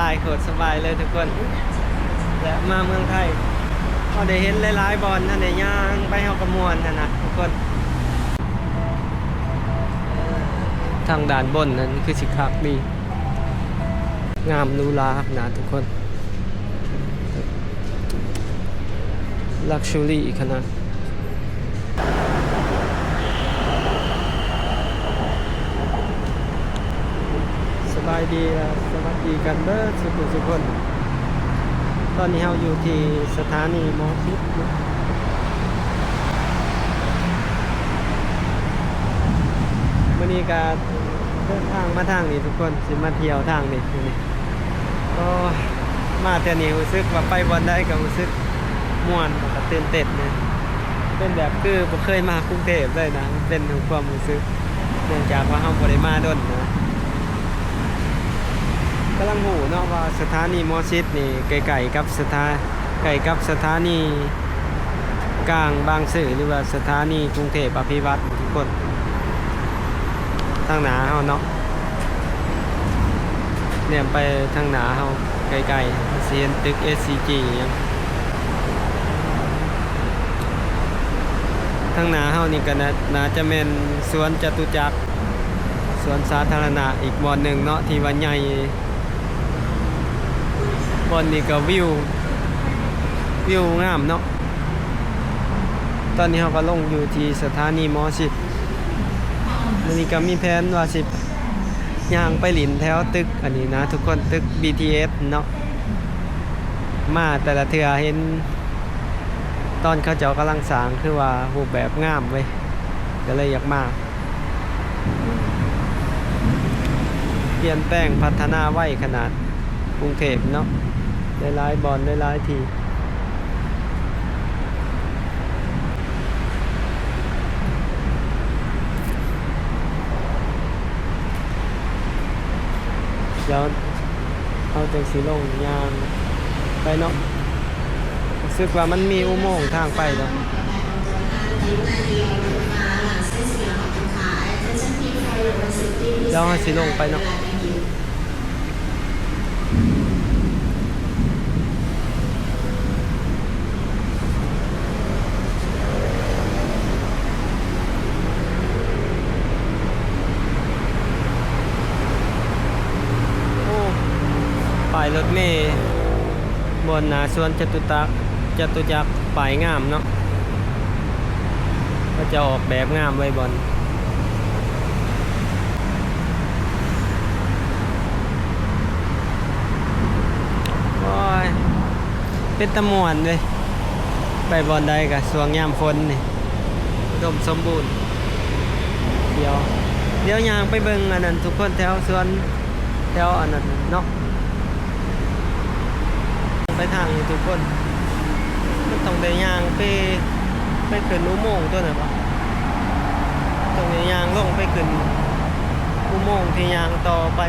ສະບາຍ ໂຄດສະບາຍເລີຍທຸກຄົນ ແລະ ມາເມືອງໄທ ເຮົາໄດ້ເຫັນຫຼາຍໆບ່ອນ ເຮົາໄດ້ຍ່າງໄປ ເຮົາກໍມ່ວນຫັ້ນນະທຸກຄົນ. ທາງດ້ານບົນນັ້ນຄືຊິຄັກດີ ງາມຫຼູຫຼາຂະໜາດທຸກຄົນ. Luxury ຂະໜາດ. ສະບາຍດີ ແລະ ສະຫວັດດີກັນເບິດສູ່ຜູ້ສູ່ຄົນ. ຕອນນີ້ເຮົາຢູ່ທີ່ສະຖານີໝໍຊິດ. ມື້ນີ້ກະເດີນທາງມາທາງນີ້ທຸກຄົນ ຊິມາທ່ຽວທາງນີ້ມື້ນີ້. ໂອ້ຍ ມາເທື່ອນີ້ຮູ້ສຶກວ່າໄປບ່ອນໃດກໍຮູ້ສຶກມ່ວນ ແລ້ວກໍຕື່ນເຕັ້ນເລີຍ. ເປັນແບບຄືບໍ່ເຄີຍມາກຸງເທບເລີຍນະ ມັນເປັນຄວາມຮູ້ສຶກ ເນື່ອງຈາກວ່າເຮົາບໍ່ໄດ້ມາດົນນະ. ກຳລັງຮູ້ເນາະວ່າສະຖານີໝໍຊິດນີ້ໃກ້ໆກັບສະຖາ ໃກ້ກັບສະຖານີກາງບາງຊື່ ຫຼືວ່າສະຖານີກຸງເທບອະພິວັດທຸກຄົນ. ທາງໜ້າເຮົາເນາະ ແນມໄປທາງໜ້າເຮົາໃກ້ໆ ຊິເຫັນຕຶກ ເອສຊີຈີ ຫຍັງ. ທາງໜ້າເຮົານີ້ກໍໜ້າ ໜ້າຈະແມ່ນສວນຈະຕຸຈັກ ສວນສາທາລະນະອີກບ່ອນໜຶ່ງເນາະ ທີ່ວ່າໃຫຍ່. ບ່ອນນີ້ກໍວິວ ວິວງາມເນາະ. ຕອນນີ້ເຮົາກໍລົງຢູ່ທີ່ສະຖານີໝໍຊິດ. ມື້ນີ້ກໍມີແຜນວ່າຊິຍ່າງໄປຫຼິ້ນແຖວຕຶກອັນນີ້ນະທຸກຄົນ ຕຶກ ບີທີເອສ ເນາະ. ມາແຕ່ລະເທື່ອເຫັນຕອນເຂົາເຈົ້າກຳລັງສ້າງ ຄືວ່າຮູບແບບງາມເວີຍ ກໍເລີຍຢາກມາ. ປ່ຽນແປງພັດທະນາໄວຂະໜາດ ກຸງເທບເນາະ ຫຼາຍໆບ່ອນ ຫຼາຍໆທີ່. ດຽວເຮົາຈັ່ງຊິລົງຍ່າງໄປເນາະ. ຮູ້ສຶກວ່າມັນມີອຸໂມງທາງໄປເນາະ. ດຽວເຮົາຊິລົງໄປເນາະ. ໂອ້ ປ້າຍລົດເມ ບ່ອນໜ້າສວນຈະຕຸຕັກ ຈະຕຸຈັກ ປ້າຍງາມເນາະ. ເຂົາເຈົ້າອອກແບບງາມໄວ້ບ່ອນ. ໂອ້ຍ ເປັນຕາມ່ວນເວີຍ ໄປບ່ອນໃດກະຊ່ວງຍາມຝົນນີ້ ອຸດົມສົມບູນ. ດຽວ ດຽວຍ່າງໄປເບິ່ງອັນນັ້ນທຸກຄົນ ແຖວສວນ ແຖວອັນນັ້ນເນາະ. ໄປທາງນີ້ທຸກຄົນ ມັນຕ້ອງໄດ້ຍ່າງໄປ ໄປຂຶ້ນອຸໂມງຕົວນັ້ນບໍ? ຕ້ອງໄດ້ຍ່າງລົງໄປຂຶ້ນອຸໂມງທີ່ຍ່າງຕໍ່ໄປ.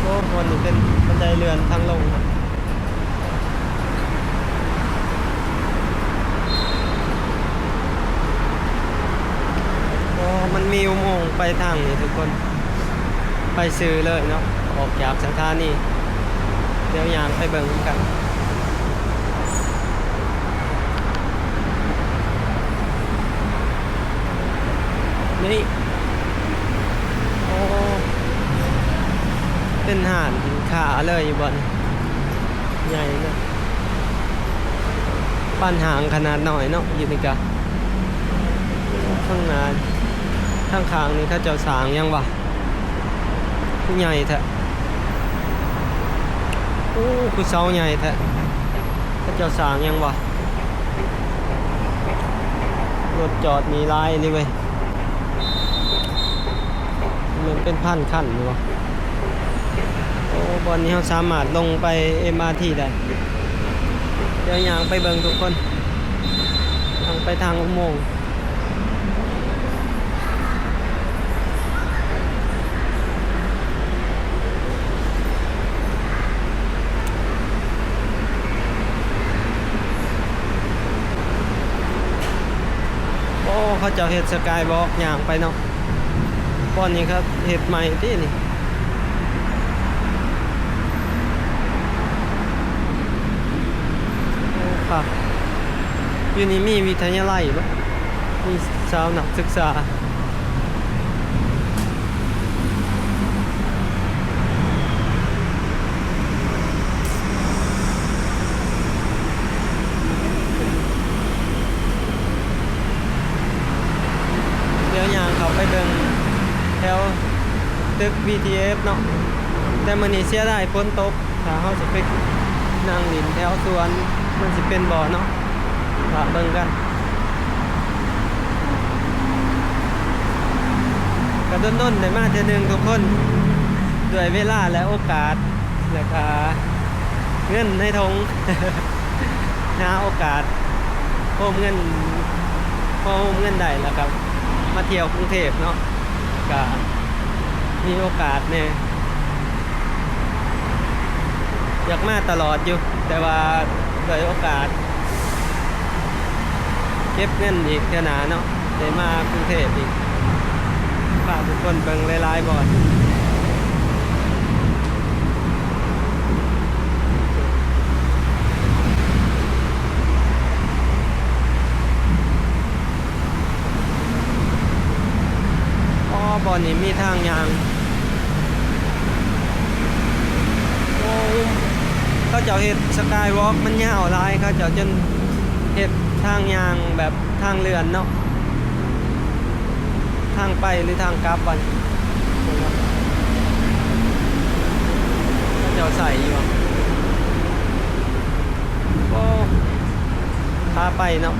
ໂອ້ ບ່ອນນີ້ເປັນບັນໄດເລື່ອນທາງລົງ. ໂອ້ ມັນມີອຸໂມງໄປທາງນີ້ທຸກຄົນ ໄປຊື່ເລີຍເນາະ ອອກຈາກສະຖານີ. ດຽວຍ່າງໄປເບິ່ງນຳກັນ. ນີ້ ໂອ້ ເປັນຮ້ານຄ້າເລີຍຢູ່ບ່ອນນີ້ ໃຫຍ່ເລີຍ. ປານຫ້າງຂະໜາດນ້ອຍເນາະ ຢູ່ນີ້ກະ ຂ້າງໜ້າ ທາງຂ້າງນີ້ເຂົາເຈົ້າສ້າງຫຍັງວະ? ຄືໃຫຍ່ແທ້. ໂອ້ ຄືເສົາໃຫຍ່ແທ້. ເຂົາເຈົ້າສ້າງຫຍັງວະ? ລົດຈອດນີ້ຫຼາຍນີ້ເວີຍ. ມັນເປັນພັນຄັນຢູ່ບໍ? ໂອ້ ບ່ອນນີ້ເຮົາສາມາດລົງໄປ ເອັມອາທີ ໄດ້. ດຽວຍ່າງໄປເບິ່ງທຸກຄົນ ທາງໄປທາງອຸໂມງ. ໂອ້ ເຂົາເຈົ້າເຮັດສະກາຍວອກຍ່າງໄປເນາະ. ບ່ອນນີ້ເຂົາເຮັດໃໝ່ຕິນີ້. ໂອ້ ຄັກ. ຢູ່ນີ້ມີວິທະຍາໄລບໍ່? ມີຊາວນັກສຶກສາ. ດຽວຍ່າງເຂົ້າໄປເບິ່ງແຖວຕຶກ ບີທີເອັສ ເນາະ, ແຕ່ມື້ນີ້ເສຍດາຍຝົນຕົກ. ຖ້າເຮົາຊິໄປນັ່ງຫຼິ້ນແຖວສວນ ມັນຊິເປັນບໍ່ເນາະ? ຖ້າເບິ່ງກັນ. ກະດົນໆໄດ້ມາເທື່ອໜຶ່ງທຸກຄົນ, ດ້ວຍເວລາ ແລະ ໂອກາດ ແລະ ກະເງິນໃນຖົງ. ຫາໂອກາດໂຮມເງິນ ພໍໂຮມເງິນໄດ້ ແລ້ວກໍມາທ່ຽວກຸງເທບເນາະ, ກໍມີໂອກາດແດ່. ຢາກມາຕະຫຼອດຢູ່ ແຕ່ວ່າດ້ວຍໂອກາດເກັບເງິນອີກເທື່ອໜ້າເນາະ ໄດ້ມາກຸງເທບອີກ. ພາທຸກຄົນເບິ່ງຫຼາຍໆບ່ອນ. ອໍ ບ່ອນນີ້ມີທາງຍ່າງ. ໂອ້ ເຂົາເຈົ້າເຮັດສະກາຍວອກ ມັນຍາວຫຼາຍ, ເຂົາເຈົ້າຈົນເຮັດທາງຍ່າງແບບທາງເລື່ອນເນາະ. ທາງໄປ ຫຼື ທາງກັບ ບັດ ເຂົາເຈົ້າໃສ່ຢູ່. ໂອ້ ຂາໄປເນາະ.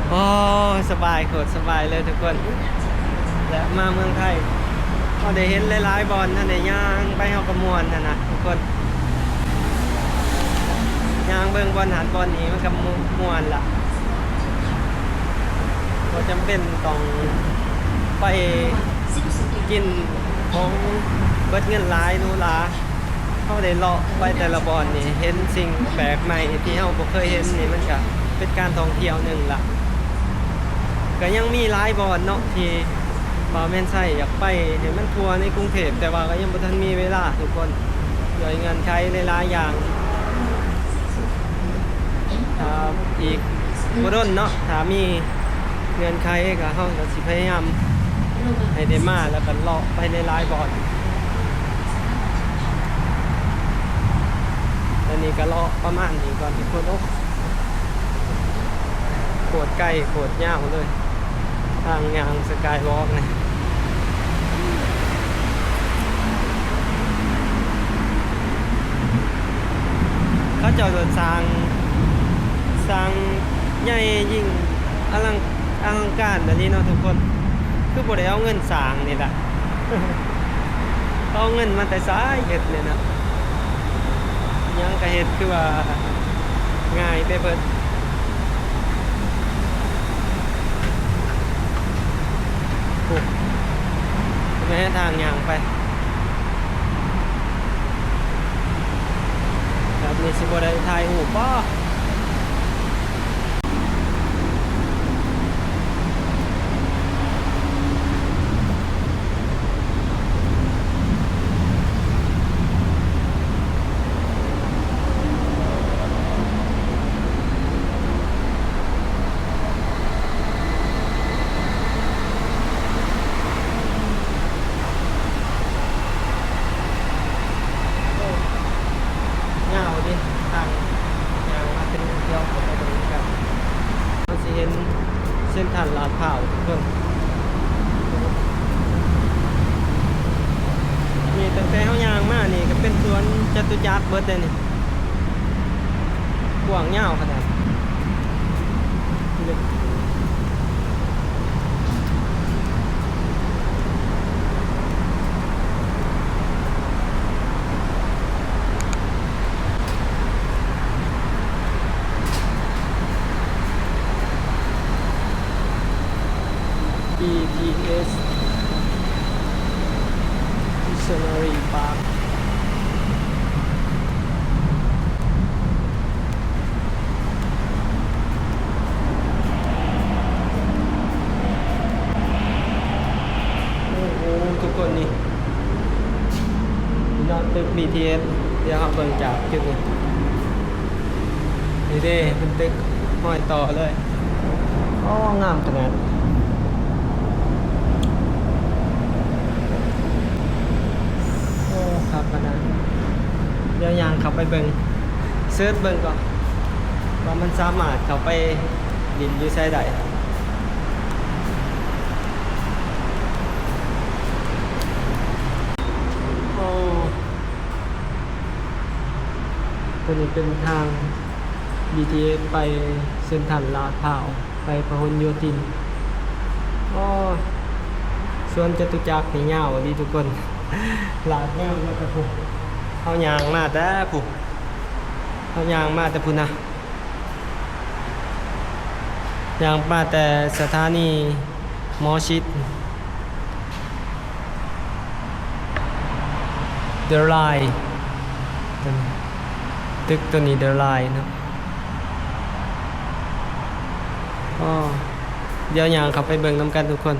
ໂອ້ ສະບາຍ ໂຄດສະບາຍເລີຍທຸກຄົນ. ແລະ ມາເມືອງໄທ ເຮົາໄດ້ເຫັນຫຼາຍໆບ່ອນ, ເຮົາໄດ້ຍ່າງໄປ ເຮົາກໍມ່ວນຫັ້ນນະທຸກຄົນ. ຍ່າງເບິ່ງບ່ອນຫັ້ນບ່ອນນີ້ ມັນກໍມ່ວນລະ. ບໍ່ຈຳເປັນຕ້ອງໄປກິນຂອງເບິດເງິນຫຼາຍ ຫຼູຫຼາ. ເຮົາໄດ້ເລາະໄປແຕ່ລະບ່ອນນີ້ ເຫັນສິ່ງແປກໃໝ່ທີ່ເຮົາບໍ່ເຄີຍເຫັນນີ້ ມັນກະເປັນການທ່ອງທ່ຽວໜຶ່ງລະ. ກະຍັງມີຫຼາຍບ່ອນເນາະ ທີ່ບ່າວແມ່ນໄຊຢາກໄປໃຫ້ມັນທົ່ວໃນກຸງເທບ, ແຕ່ວ່າກະຍັງບໍ່ທັນມີເວລາທຸກຄົນ ດ້ວຍເງື່ອນໄຂຫຼາຍໆຢ່າງ. ຖ້າອີກບໍ່ດົນເນາະ ຖ້າມີເງື່ອນໄຂ ກະເຮົາກະຊິພະຍາຍາມໃຫ້ໄດ້ມາ ແລ້ວກະເລາະໄປຫຼາຍໆບ່ອນ. ຕອນນີ້ກະເລາະປະມານນີ້ກ່ອນທຸກຄົນ. ໂອ້ ໂຄດໄກ ໂຄດຍາວເລີຍ ທາງຍ່າງສະກາຍວອກນີ້. ເຂົາເຈົ້າໂດດສ້າງ ສ້າງໃຫຍ່ຍິ່ງອະລັງ ອະລັງການແບບນີ້ເນາະທຸກຄົນ. ຄືບໍ່ໄດ້ເອົາເງິນສ້າງນີ້ລະ ເຂົາເອົາເງິນມາແຕ່ໃສເຮັດນີ້ນະ? ຫຍັງກະເຮັດຄືວ່າງ່າຍໄປເບິດ. ໂອ້ ແມ່ນທາງຍ່າງໄປ. ແບບນີ້ຊິບໍ່ໄດ້ຖ່າຍຮູບບໍ? ໂອ້ ຍາວເດ້ ທາງຍ່າງມາເປັນແຖວເຂົ້າໄປເບິ່ງນຳກັນ. ເຮົາຊິເຫັນເຊັນທຣານລາດພ້າວທຸກຄົນ. ນີ້ຕັ້ງແຕ່ເຮົາຍ່າງມານີ້ກະເປັນສວນຈະຕຸຈັກເບິດເດ້ນີ້. ກວ້າງຍາວຂະໜາດ. ບີທີເອສ ມິສຊະນາຣີ ປາກ. ທຸກຄົນ ນີ້ ນີ້ເນາະ ຕຶກ ບີທີເອສ ດຽວເຮົາເບິ່ງຈາກຈຸດນີ້ ນີ້ເດ້ ເປັນຕຶກຫ້ອຍຕໍ່ເລີຍ. ໂອ້ ງາມຂະໜາດ ໂອ້ ຄັກຂະໜາດ. ດຽວຍ່າງເຂົ້າໄປເບິ່ງ ເສີດເບິ່ງກ່ອນ ວ່າມັນສາມາດເຂົ້າໄປຫຼິ້ນຢູ່ໃສໄດ້. ໂອ້ ຕົວນີ້ເປັນທາງ ບີທີເອສ ໄປເຊັນທຣານລາດພຮ້າວ ໄປພະຫົນໂຍທິນ. ໂອ້ ສວນຈະຕຸຈັກນີ້ຍາວອີ່ຫຼີທຸກຄົນ ລາກຍາວມາແຕ່ພຸ້ນ ເຮົາຍ່າງມາແຕ່ພຸ້ນ ເຮົາຍ່າງມາແຕ່ພຸ້ນນະ ຍ່າງມາແຕ່ສະຖານີໝໍຊິດ The Line ຕຶກຕົວນີ້ The Line ເນາະ. ໂອ້ ດຽວຍ່າງເຂົ້າໄປເບິ່ງນຳກັນທຸກຄົນ.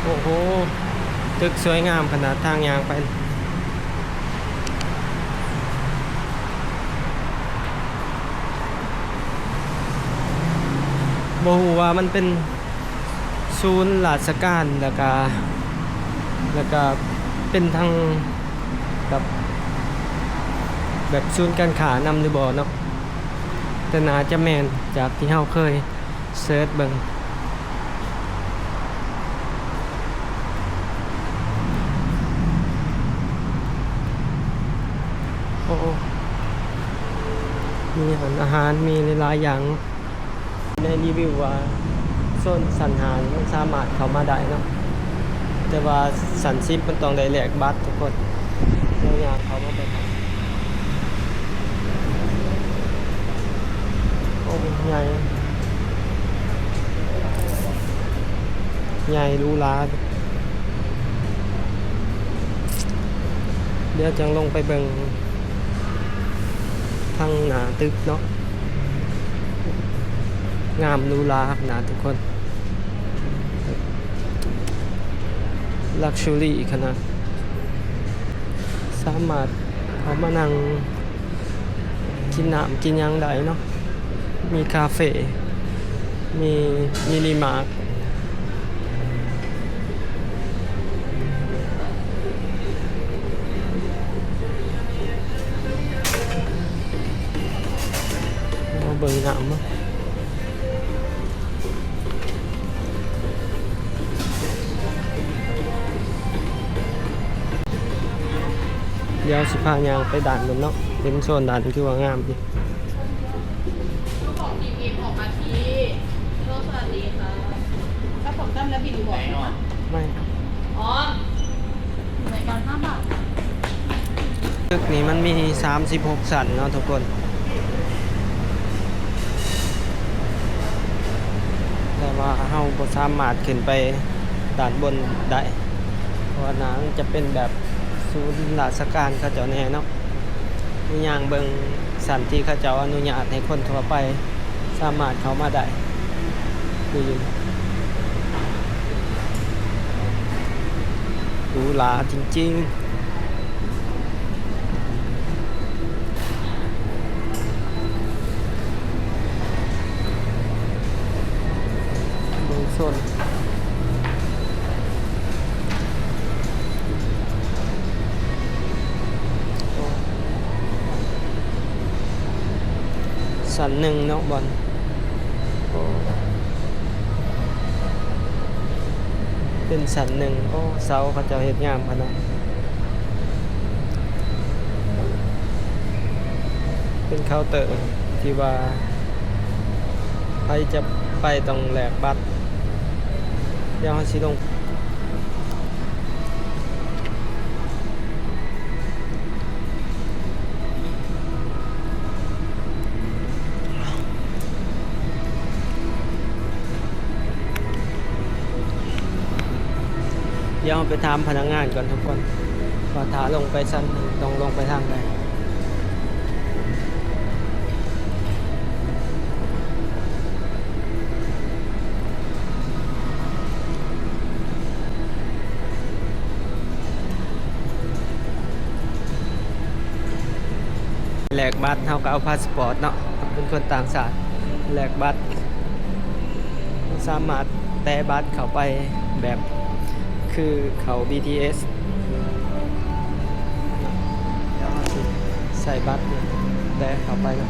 ໂອ້ໂຫ ຕຶກສວຍງາມຂະໜາດ ທາງຍ່າງໄປ ບໍ່ຮູ້ວ່າມັນເປັນສູນລາຊະການ ແລ້ວກະ ແລ້ວກະເປັນທັງແບບ ແບບສູນການຄ້ານຳຫຼືບໍ່ເນາະ ແຕ່ໜ້າຈະແມ່ນ ຈາກທີ່ເຮົາເຄີຍເສີດເບິ່ງ. ໂອ້ ມີຮ້ານອາຫານ ມີຫຼາຍໆຢ່າງ. ໃນຣີວິວວ່າໂຊນຊັ້ນຫ້ານີ້ມັນສາມາດເຂົ້າມາໄດ້ເນາະ ແຕ່ວ່າຊັ້ນສິບມັນຕ້ອງໄດ້ແລກບັດທຸກຄົນ. ດຽວຍ່າງເຂົ້າມາເບິ່ງ ໂອ້ ໃຫຍ່ ໃຫຍ່ຫຼູຫຼາ. ດຽວຈັ່ງລົງໄປເບິ່ງທາງໜ້າຕຶກເນາະ ງາມຫຼູຫຼາຂະໜາດທຸກຄົນ ລັກຊູຣີຂະໜາດ ສາມາດເຂົ້າມານັ່ງ ກິນນ້ຳກິນຫຍັງໄດ້ເນາະ ມີຄາເຟ ມີມິນິມາດ. ມາເບິ່ງນ້ຳເນາະ. ດຽວຊິພາຍ່າງໄປດ້ານນັ້ນເນາະ ເຫັນໂຊນດ້ານຄືວ່າງາມດີ. ເຈົ້າຂອງທີມເອັມອອກມາທີ ເອີ ສະຫວັດດີຄ່ະ ເຈົ້າຂອງຕັ້ມແລະບິນບໍ່? ໄມ່ ອໍ ໃນການຫ້າບາດ. ຕຶກນີ້ມັນມີສາມສິບຫົກຊັ້ນເນາະທຸກຄົນ ແຕ່ວ່າເຮົາບໍ່ສາມາດຂຶ້ນໄປດ້ານບົນໄດ້ ເພາະວ່າໜ້າມັນຈະເປັນແບບສູນລາຊະການເຂົາເຈົ້າແດ່ເນາະ. ຍ່າງເບິ່ງຊັ້ນທີ່ເຂົາເຈົ້າອະນຸຍາດໃຫ້ຄົນທົ່ວໄປສາມາດເຂົ້າມາໄດ້. ຄືຫຼູຫຼາຈິງໆ. ເບິ່ງໂຊນ ຊັ້ນໜຶ່ງເນາະ ບ່ອນ ໂອ້ ເປັນຊັ້ນໜຶ່ງ. ໂອ້ ເສົາເຂົາເຈົ້າເຮັດງາມຂະໜາດ. ເປັນເຄົາເຕີທີ່ວ່າໃຜຈະໄປຕ້ອງແລກບັດ. ດຽວເຮົາຊິລົງ. ເຮົາໄປຖາມພະນັກງານກ່ອນທຸກຄົນ ວ່າຖ້າລົງໄປຊັ້ນໜຶ່ງຕ້ອງລົງໄປທາງໃດ. ແລກບັດ ເຮົາກໍເອົາພາສປອດເນາະ ເປັນຄົນຕ່າງຊາດ ແລກບັດ ສາມາດແຕະບັດເຂົ້າໄປແບບຄືເຂົ້າບີທີເອສ ແລ້ວເຮົາຊິໃສ່ບັດນີ້ແຕະເຂົ້າໄປເນາະ.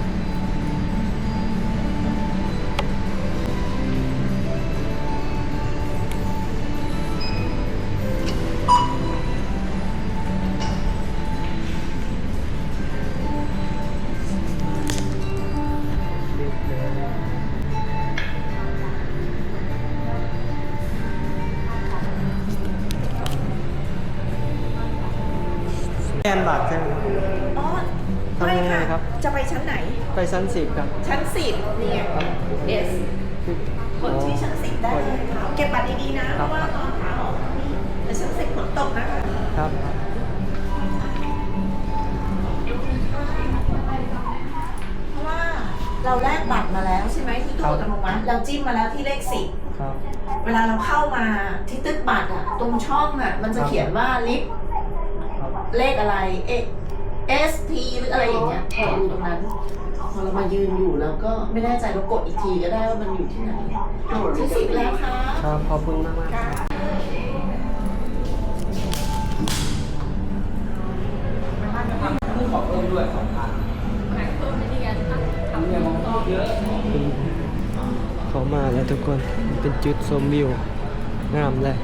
ສະແກນບັດໃຊ່ໄໝ? ອໍ ທຳຍັງໄງຄັບ? ຈະໄປຊັ້ນໄຫນ? ໄປຊັ້ນສິບຄັບ. ຊັ້ນສິບ ນີ້ໄງ ເອັສ ກົດທີ່ຊັ້ນສິບໄດ້ເລີຍ. ເກັບບັດດີໆນະ ເພາະວ່າຕອນຂາອອກມັນມີ ແຕ່ຊັ້ນສິບຝົນຕົກນະ. ຄັບ ເພາະວ່າເຮົາແລກບັດມາແລ້ວໃຊ່ໄໝ? ທີ່ຕູ້ອັດຕະໂນມັດ ເຮົາຈິ້ມມາແລ້ວທີ່ເລກສິບ. ຄັບ ເວລາເຮົາເຂົ້າມາທີ່ຕຶກບັດອະ ຕົງຊ່ອງອະ ມັນຈະຂຽນວ່າ ລິບ ເລກອະໄລ ເອ ເອສ ທີ ຫຼື ອະໄລຢ່າງເງຍ ເຮົາຢູ່ຕົງນັ້ນ. ພໍເຮົາມາຢືນຢູ່ ເຮົາກໍໄມ່ແນ່ໃຈ ເຮົາກົດອີກທີກໍໄດ້ວ່າມັນຢູ່ທີ່ໄຫນ. ເຈັດສິບແລ້ວຄ່ະ. ຄັບ ຂອບຄຸນມາກໆ. ຄ່ະ. ເຂົ້າມາແລ້ວທຸກຄົນ ເປັນຈຸດຊົມວິວງາມເລີຍ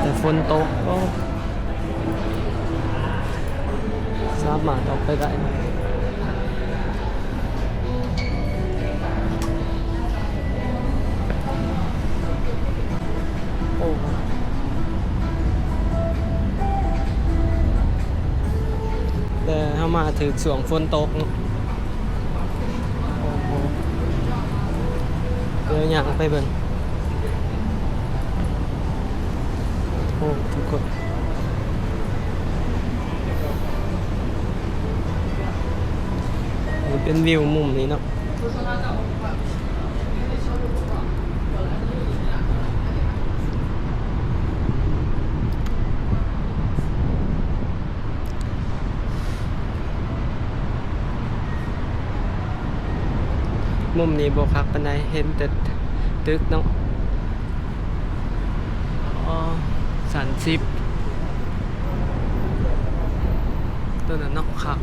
ແຕ່ຝົນຕົກ ໂອ້ ສາມາດອອກໄປໄດ້. ໂອ້ ແຕ່ເຮົາມາຖືກຊ່ວງຝົນຕົກເນາະ. ໂອ້ໂຫ ດຽວຍ່າງໄປເບິ່ງ. ໂອ້ ທຸກຄົນ ນີ້ເປັນວິວມຸມນີ້ເນາະ. ມຸມນີ້ບໍ່ຄັກປານໃດ ເຫັນແຕ່ຕຶກເນາະ. ອໍ ຊັ້ນສິບ ຕົວນັ້ນເນາະ ຄັກ.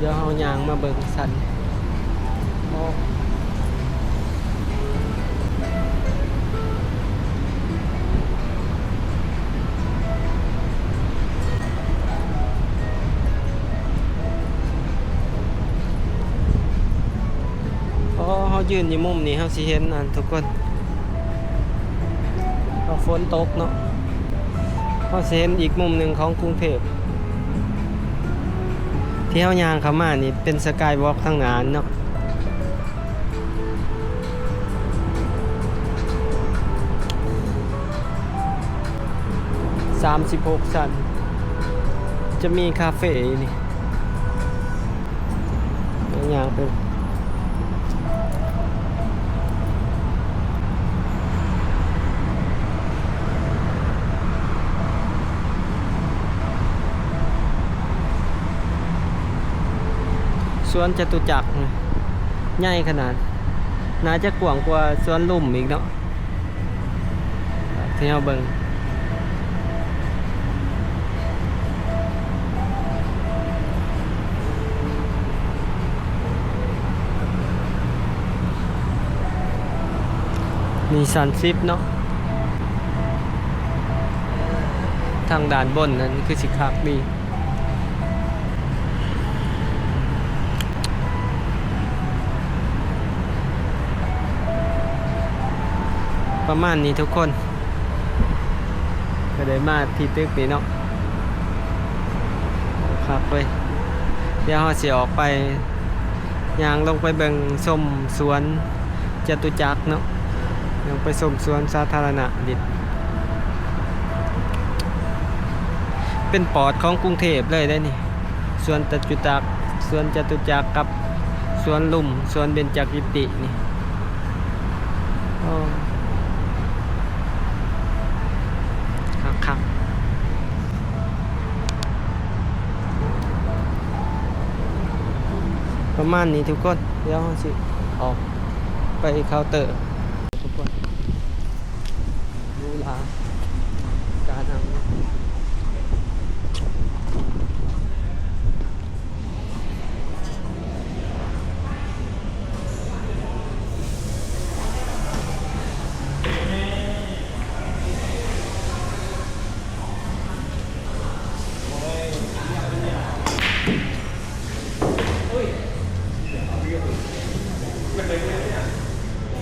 ດຽວເຮົາຍ່າງມາເບິ່ງຊັ້ນ ໂອ້ ພໍເຮົາຢືນຢູ່ມຸມນີ້ ເຮົາຊິເຫັນອັນ ທຸກຄົນ ເພາະຝົນຕົກເນາະ ເຮົາຊິເຫັນອີກມຸມໜຶ່ງຂອງກຸງເທບ. ທີ່ເຮົາຍ່າງເຂົ້າມານີ້ເປັນສະກາຍວອກທາງໜ້າເນາະ. ສາມສິບຫົກຊັ້ນ ຈະມີຄາເຟຢູ່ນີ້ ຍ່າງໄປ. ສວນຈະຕຸຈັກ ໃຫຍ່ຂະໜາດ ໜ້າຈະກວ້າງກວ່າສວນລຸມອີກເນາະ. ທີ່ເຮົາເບິ່ງ ໂ ນີ້ຊັ້ນສິບເນາະ ທາງດ້ານບົນນັ້ນຄືຊິຄັກດີ. ປະມານນີ້ທຸກຄົນ ກໍໄດ້ມາທີ່ຕຶກນີ້ເນາະ ຄັກເລີຍ. ດຽວເຮົາຊິອອກໄປ ຍ່າງລົງໄປເບິ່ງ ຊົມສວນຈະຕຸຈັກເນາະ ຍັງໄປຊົມສວນສາທາລະນະເດ້ ເປັນປອດຂອງກຸງເທບເລີຍເດ້ນີ້ ສວນຈະຕຸຈັກ ສວນຈະຕຸຈັກກັບສວນລຸມ ສວນເບັນຈະກິຕິນີ້. ໂອ້ ຄັກໆ ປະມານນີ້ທຸກຄົນ. ດຽວເຮົາຊິອອກໄປເຄົາເຕີທຸກຄົນ ເວລາການນັ່ງ.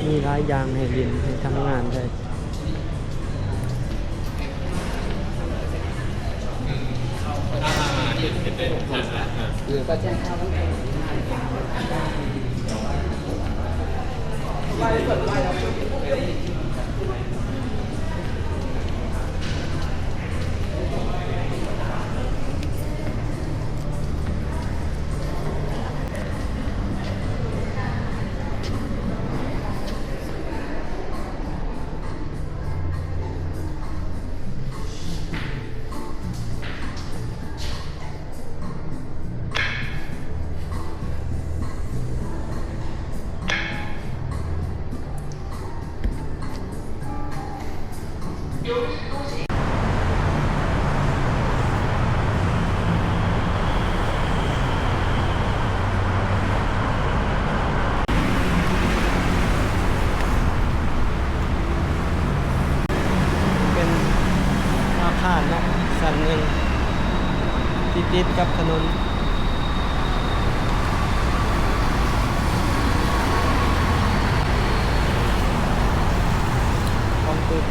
ມີຫຼາຍຢ່າງໃຫ້ຫຼິ້ນ ໃຫ້ທຳງານໄດ້. ເປັນອາຄານເນາະ ຊັ້ນໜຶ່ງ ທີ່ຕິດກັບຖະໜົນ ຂອງຕຶກ